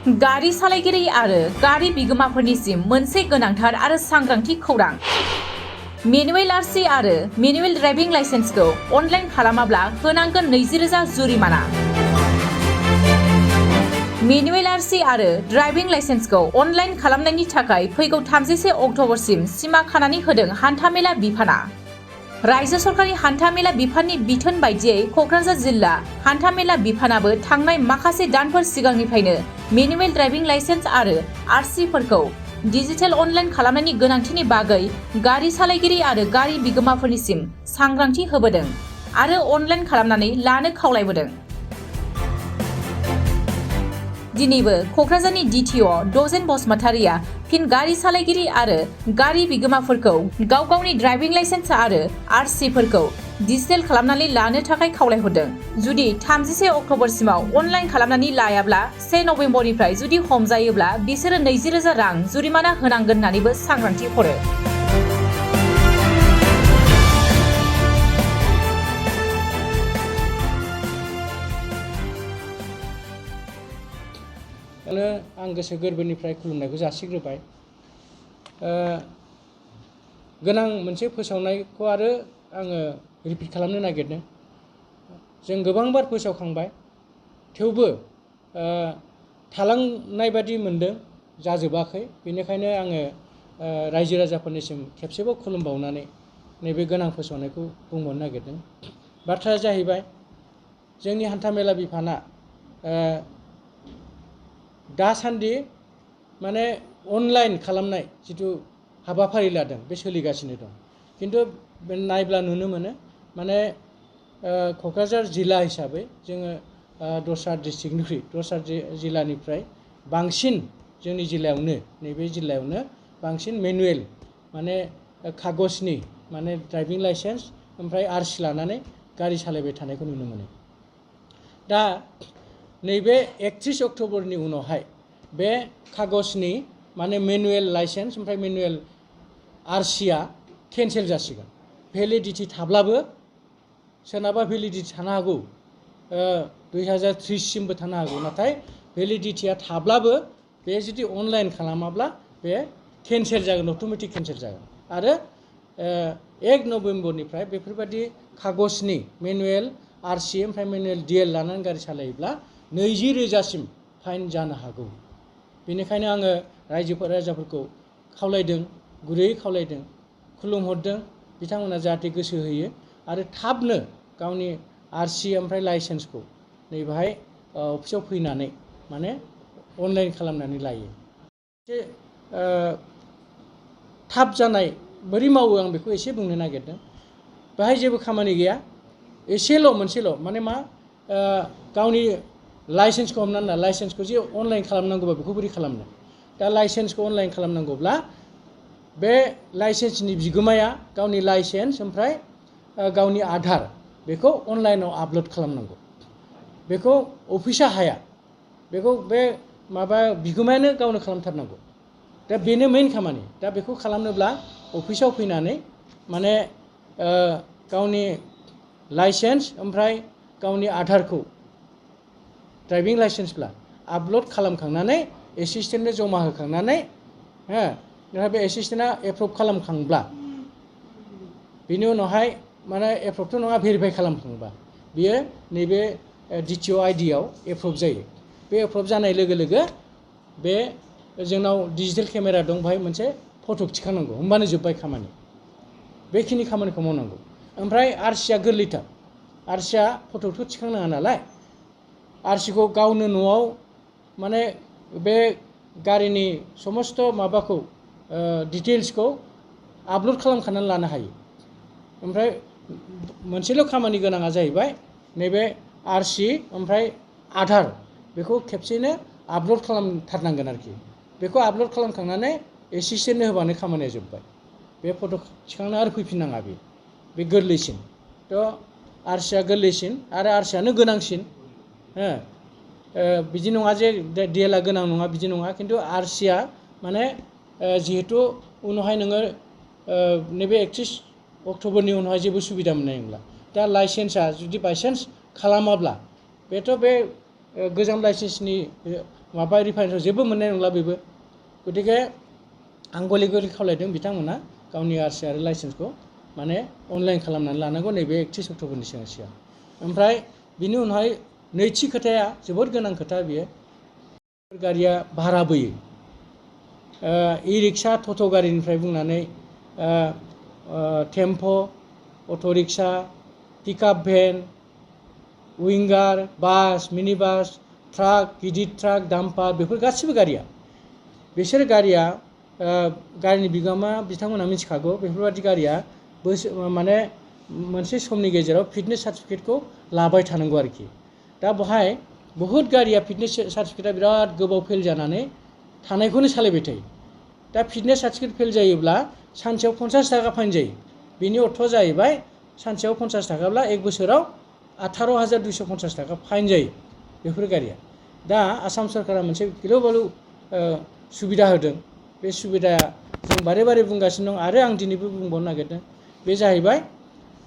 गारि सालायगिरि आरो गारि बिगोमाफोरनिसिम मोनसे गोनांथार आरो सांग्रांथि खौरां। मेनुएल आरसि आरो मेनुएल ड्राइभिं लाइसेन्सखौ अनलाइन खालामाब्ला होनांगोन 20,000 जुरिमाना। मेनुएल आरसि आरो ड्राइभिं लाइसेन्सखौ अनलाइन खालामनायनि थाखाय फैगौ 31 अक्ट'बरसिम सिमा खानानै होदों हान्थामेला बिफाना। रायजो सरकारि हान्थामेला बिफाननि बिथोन बायदियै क'क्राझार जिल्ला हान्थामेला बिफानाबो थांनाय माखासे दानफोर सिगांनिफ्रायनो मेनुएल ड्राइभिं लाइसेन्स आरो आरसिफोरखौ डिजिटेल अनलाइन खालामनायनि गोनांथिनि बागै गारि सालायगिरि आरो गारि बिगोमाफोरनिसिम सांग्रांथि होबोदों आरो अनलाइन खालामनानै लानो खावलायबोदों। दिनैबो क'क्राझारनि डिटिअ डजेन बसुमतारिया फिन गारि सालायगिरि आरो गारि बिगोमाफोरखौ गाव गावनि ड्राइभिं लाइसेन्स आरो आरसिफोरखौ डिजिटेल खालामनानै लानो थाखाय खावलायहरदों। जुदि 31 अक्ट'बरसिमाव अनलाइन खालामनानै लायाब्ला 1 नबेम्बरनिफ्राय जुदि हमजायोब्ला बिसोरो 20,000 रां जुरिमाना होनांगोन होननानैबो सांग्रांथि हरो। आं गोसो गोरबोनिफ्राय खुलुमनायखौ जासिग्रोबाय। गोनां मोनसे फोसावनायखौ आरो आङो रिपिट खालामनो नागिरदों। जों गोबांबार फोसावखांबाय, थेवबो थालांनाय बादि मोनदों, जाजोबाखै। बेनिखायनो आङो रायजो राजाफोरनिसिम खेबसेबाव खुलुमबावनानै नैबे गोनां फोसावनायखौ बुंबावनो नागिरदों। बाथ्राया जाहैबाय, जोंनि हान्थामेला बिफाना दासान्दि माने अनलाइन खालामनाय जिथु हाबाफारि लादों बे सोलिगासिनो दं। खिन्थु नायब्ला नुनो मोनो माने क'क्राझार जिल्ला हिसाबै जोङो दस्रा डिस्ट्रिक्टनिख्रुइ दस्रा जिल्लानिफ्राय बांसिन जोंनि जिल्लायावनो नैबे जिल्लायावनो बांसिन मेनुएल माने कागजनि माने ड्राइभिं लाइसेन्स ओमफ्राय आरसि लानानै गारि सालायबाय थानायखौ नुनो मोनो। दा नैबे 31 अक्ट'बरनि उनावहाय बे कागजनि माने मेनुएल लाइसेन्स ओमफ्राय मेनुएल आरसिया केन्सेल जासिगोन। भेलिडिटि थाब्लाबो सोरनाबा भेलिडिटि थानो हागौ 2030 सिमबो थानो हागौ, नाथाय भेलिडिटिया थाब्लाबो बे जुदि अनलाइन खालामाब्ला बे केन्सेल जागोन, अट'मेटिक केन्सेल जागोन। आरो 1 नबेम्बरनिफ्राय बेफोरबायदि कागजनि मेनुएल आरसि ओमफ्राय मेनुएल डिएल लानानै गारि सालायोब्ला 20,000 सिम फाइन जानो हागौ। बेनिखायनो आङो राजाफोरखौ खावलायदों, गुरैयै खावलायदों, खुलुमहरदों बिथांमोना जाहाथे गोसो होयो आरो थाबनो गावनि आरसि ओमफ्राय लाइसेन्सखौ नैबेहाय अफिसाव फैनानै माने अनलाइन खालामनानै लायो। एसे थाब जानाय बोरै मावो आं बेखौ एसे बुंनो नागिरदों। बेहाय जेबो खामानि गैया, मोनसेल' माने मा गावनि लाइसेन्सखौ हमनानै ला, लाइसेन्सखौ जे अनलाइन खालामनांगौबा बेखौ बोरै खालामनो? दा लाइसेन्सखौ अनलाइन खालामनांगौब्ला बे लाइसेन्सनि बिगोमाया गावनि लाइसेन्स ओमफ्राय गावनि आधार बेखौ अनलाइनाव आपल'ड खालामनांगौ। बेखौ अफिसा हाया, बेखौ बे माबा बिगोमायानो गावनो खालामथारनांगौ। दा बेनो मेइन खामानि। दा बेखौ खालामनोब्ला अफिसाव फैनानै माने गावनि लाइसेन्स ओमफ्राय गावनि आधारखौ ड्राइभिं लाइसेन्सब्ला आपल'ड खालामखांनानै एसिस्टेन्टनो जमा होखांनानै ओमफ्राय बे एसिस्टेन्टआ एप्रुभ खालामखांब्ला बेनि उनावहाय माने एप्रुभथ' नङा, भेरिफाइ खालामखांबा बियो नैबे डिटिअ आइडियाव एप्रुभ जायो। बे एप्रुभ जानाय लोगो लोगो बे जोंनाव डिजिटेल केमेरा दं, बेहाय मोनसे फट' थिखांनांगौ, होमबानो जोब्बाय खामानि। बेखिनि खामानिखौ मावनांगौ। ओमफ्राय आरसिया गोरलैथार। आरसिया फट'थ' थिखांनाङा नालाय, आरसिखौ गावनो न'आव माने बे गारिनि समस्त माबाखौ डिटेल्सखौ आपल'ड खालामखानानै लानो हायो। ओमफ्राय मोनसेल' खामानि गोनाङा जाहैबाय नैबे आरसि ओमफ्राय आधार बेखौ खेबसेनो आपल'ड खालामथारनांगोन आरोखि। बेखौ आपल'ड खालामखांनानै एसिस्टेन्टनो होबानो खामानिया जोब्बाय। बे फट' थिखांना आरो फैफिननाङा, बे गोरलैसिन। थ' आरसिया गोरलैसिन आरो आरसियानो गोनांसिन। बिदि नङा जे डिएलआ गोनां नङा, बिदि नङा। खिन्थु आरसिया माने जिहेथु उनावहाय नोङो नैबे 31 अक्ट'बरनि उनावहाय जेबो सुबिदा मोननाय नंला। दा लाइसेन्सआ जुदि बायसान्स खालामाब्ला बेथ' बे गोजाम लाइसेन्सनि माबा रिफाइन्सआव जेबो मोननाय नंला बेबो। गतिके आं गले गले खावलायदों बिथांमोना गावनि आरसि आरो लाइसेन्सखौ माने अनलाइन खालामनानै लानांगौ नैबे 31 अक्ट'बरनि सिगां। ओमफ्राय बिनि उनावहाय नैथि खोथाया जोबोद गोनां खोथा बियो, गारिया भारा बोयो। इ रिक्सा टट' गारिनिफ्राय बुंनानै टेम्प', अट' रिक्सा, पिकआप भेन, उइंगार, बास, मिनि बास, ट्राक, गिदिर ट्राक, डाम्पार, बेफोर गासिबो गारिया, बिसोर गारिया गारिनि बिगोमा बिथांमोना मिथिखागौ बेफोरबादि गारिया माने मोनसे समनि गेजेराव फिटनेस सार्टिफिकेटखौ लाबाय थानांगौ आरोखि। दा बेवहाय बहुद गारिया फिटनेस सार्टिफिकेटआ बिराद गोबाव फेल जानानै थानायखौनो सालायबाय थायो। दा फिटनेस सार्टिफिकेट फेल जायोब्ला सानसेयाव 50 थाखा फाइन जायो। बिनि अर्थ'आ जाहैबाय सानसेयाव 50 थाखाब्ला एक बोसोराव 18,250 थाखा फाइन जायो बेफोर गारिया। दा आसाम सरकारा मोनसे गिलु बालु सुबिदा होदों। बे सुबिदाया जों बारे बारे बुंगासिनो दं आरो आं दिनैबो बुंबावनो नागिरदों। बे जाहैबाय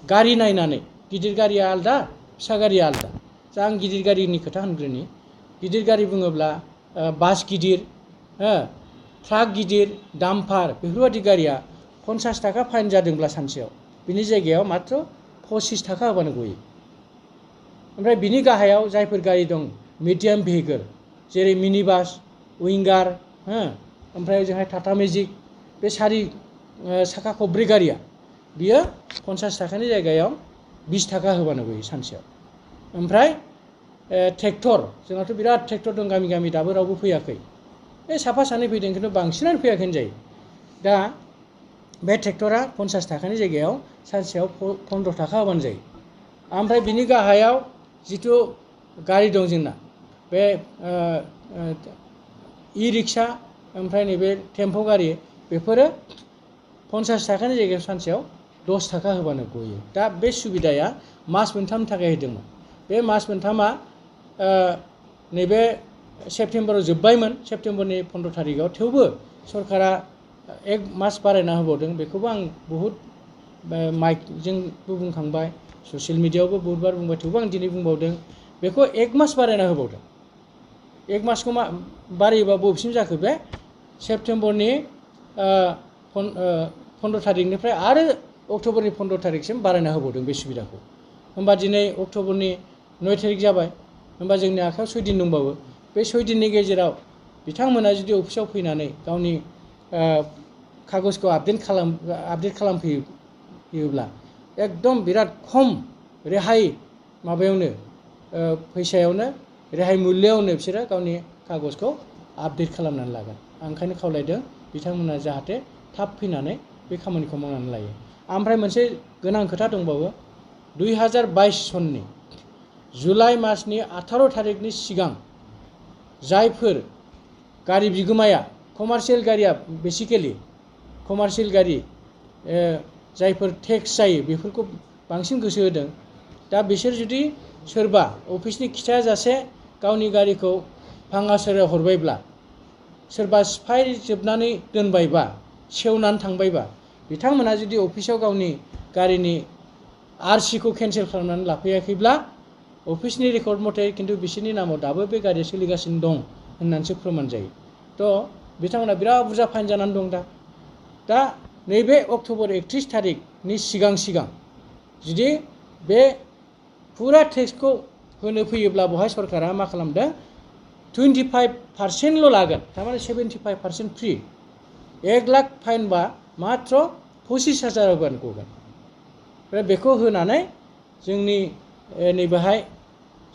गारि नायनानै, गिदिर गारिया आलदा, फिसा गारिया आलदा। दा आं गिदिर गारिनि खोथा होनग्रोनि। गिदिर गारि बुङोब्ला बास गिदिर, ट्राक गिदिर, डाम्पार, बेफोरबादि गारिया 50 थाखा फाइन जादोंब्ला सानसेयाव बिनि जायगायाव मात्र 25 थाखा होबानो गयो। ओमफ्राय बिनि गाहायाव जायफोर गारि दं मिडियाम भेहिकेल जेरै मिनि बास, उइंगार, ओमफ्राय जोंहाय टाटा मेजिक, बे साखा खब्रै गारिया बियो 50 थाखानि जायगायाव 20 थाखा होबानो गयो सानसेयाव। ओमफ्राय ट्रेक्टर, जोंनाथ' बिराद ट्रेक्टर दं गामि गामि, दाबो रावबो फैयाखै। बे साफा सानै फैदों खिन्थु बांसिनानो फैयाखै होनजायो। दा बे ट्रेक्टरा 50 थाखानि जायगायाव सानसेयाव 15 थाखा होबानो जायो। ओमफ्राय बिनि गाहायाव जिथु गारि दं जोंना बे इ रिक्सा, ओमफ्राय नैबे टेम्प' गारि, बेफोरो 50 थाखानि जायगायाव सानसेयाव 10 थाखा होबानो गयो। दा बे सुबिदाया मास मोनथामनि थाखाय होदोंमोन। बे मास मोनथामा नैबे सेप्तेम्बराव जोब्बायमोन, सेप्तेम्बरनि 15 थारिखआव। थेवबो सरकारा 1 मास बारायना होबावदों। बेखौबो आं बहुद माइकजोंबो बुंखांबाय, ससियेल मिडियायावबो बहुतबार बुंबाय, थेवबो आं दिनै बुंबावदों। बेखौ 1 मास बारायना होबावदों। 1 मासखौ बारायोबा बबेसिम जाखो? बे सेप्तेम्बरनि 15 थारिखनिफ्राय आरो अक्ट'बरनि 15 थारिखसिम बारायना होबावदों बे सुबिदाखौ। होमबा दिनै अक्ट'बरनि 9 थारिख जाबाय। होमबा जोंनि आखायाव 6 दिन दंबावो। बे 6 दिननि गेजेराव बिथांमोना जुदि अफिसाव फैनानै गावनि कागजखौ आपडेट खालामफैयोब्ला एकदम बिराद खम रेहाय माबायावनो, फैसायावनो, रेहाय मुल्यआवनो बिसोरो गावनि कागजखौ आपडेट खालामनानै लागोन। आं ओंखायनो खावलायदों बिथांमोना जाहाथे थाब फैनानै बे खामानिखौ मावनानै लायो। ओमफ्राय मोनसे गोनां खोथा दंबावो, 2022 सननि जुलाइ मासनि 18 थारिखनि सिगां जायफोर गारि बिगोमाया, कमार्शियेल गारिया, बेसिकेलि कमार्शियेल गारि जायफोर टेक्स जायो बेफोरखौ बांसिन गोसो होदों। दा बिसोर जुदि सोरबा अफिसनि खिथायाजासे गावनि गारिखौ भाङा सोरायाव हरबायब्ला, सोरबा सिफायजोबनानै दोनबायबा, सेवनानै थांबायबा, बिथांमोना जुदि अफिसाव गावनि गारिनि आरसिखौ केन्सेल खालामनानै लाफैयाखैब्ला अफिसनि रेकर्ड मथे खिन्थु बिसोरनि नामाव दाबो बे गारिया सोलिगासिनो दं होननानैसो फोरमान जायो। थ' बिथांमोना बिराद बुरजा फाइन जानानै दं। दा नैबे अक्ट'बर 31 थारिखनि सिगां जुदि बे फुरा टेक्सखौ होनो फैयोब्ला बेवहाय सरकारा मा खालामदों, 25%ल' लागोन, थारमाने 75% फ्रि। 1 लाख फाइनबा मात्र 25,000 होबानो गगोन। ओमफ्राय बेखौ होनानै जोंनि नैबेहाय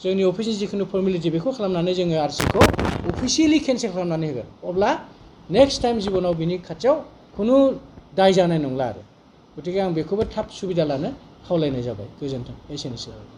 जोंनि अफिसनि जिखुनु फर्मेलिटि बेखौ खालामनानै जोङो आरसिखौ अफिसियेलि केन्सेल खालामनानै होगोन। अब्ला नेक्स्ट टाइम जिबनाव बिनि खाथियाव खुनु दाय जानाय नंला आरो। गतिके आं बेखौबो थाब सुबिदा लानो खावलायनाय जाबाय। गोजोन्थों। एसेनोसै।